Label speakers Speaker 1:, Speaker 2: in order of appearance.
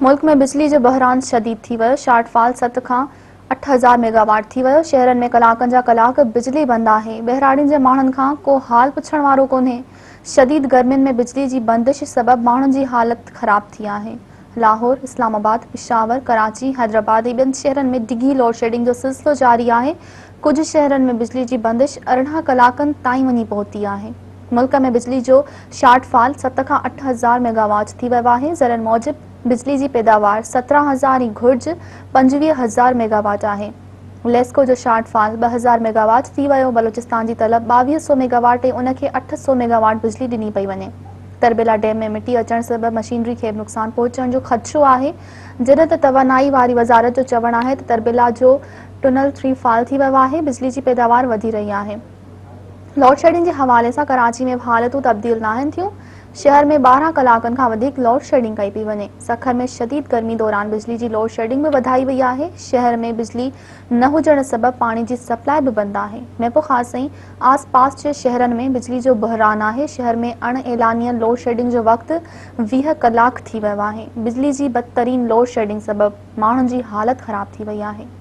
Speaker 1: ملڪ ۾ بجلي جو بحران شديد ٿي ويو، شارٽ فال ست کان 8000 ميگاواٽ ٿي ويو، شهرن ۾ ڪلاڪن جا ڪلاڪ بجلي بند آهي، ٻهراڙين جي ماڻهن کان ڪو حال پڇڻ وارو ڪونهي، شديد گرمين ۾ بجلي جي بندش سبب ماڻهن جي حالت خراب ٿي آهي، لاهور، اسلام آباد، پشاور، ڪراچي، حيدرآباد ۽ ٻين شهرن ۾ ڊگهي لوڊشيڊنگ جو سلسلو جاري آهي، ڪجهه شهرن ۾ بجلي جي بندش 18 ڪلاڪن تائين وڃي پهتي آهي. ملڪ ۾ بجلي جو شارٽ فال ست کان 8000 ميگاواٽ ٿي ويو آهي، ذريعن موجب بجلي جي پيداوار 17 هزار ۽ گهرج 25 هزار ميگاواٽ آهي. ليسڪو جو شارٽ فال 2000 ميگاواٽ ٿي ويو، بلوچستان جي طلب 2200 ميگاواٽ ۽ ان کي 800 ميگاواٽ بجلي ڏني پئي وڃي. تربيلا ڊيم ۾ مٽي اچڻ سبب مشينري کي به نقصان پهچڻ جو خدشو آهي، جڏهن ته توانائي واري وزارت جو چوڻ آهي ته تربيلا جو ٽنل ٿري فعال ٿي ويو آهي، بجلي جي پيداوار وڌي رهي آهي. لوڊشيڊنگ جي حوالي سان ڪراچي ۾ به حالتون تبديل ناهن ٿيون، شهر ۾ 12 ڪلاڪن کان وڌيڪ لوڊشيڊنگ ڪئي پئي وڃي، سکر ۾ شديد گرمي دوران بجلي جي لوڊشيڊنگ به وڌائي وئي آهي، شهر ۾ بجلي نه هجڻ سبب پاڻي جي سپلاء به بند آهي، ميرپورخاص ۽ آس پاس جي شهرن ۾ بجلي جو بحران آهي، شهر ۾ اڻ اعلانيل لوڊشيڊنگ جو وقت 20 ڪلاڪ ٿي ويو آهي، بجلي جي بدترين لوڊشيڊنگ سبب ماڻهن جي حالت خراب ٿي وئي آهي.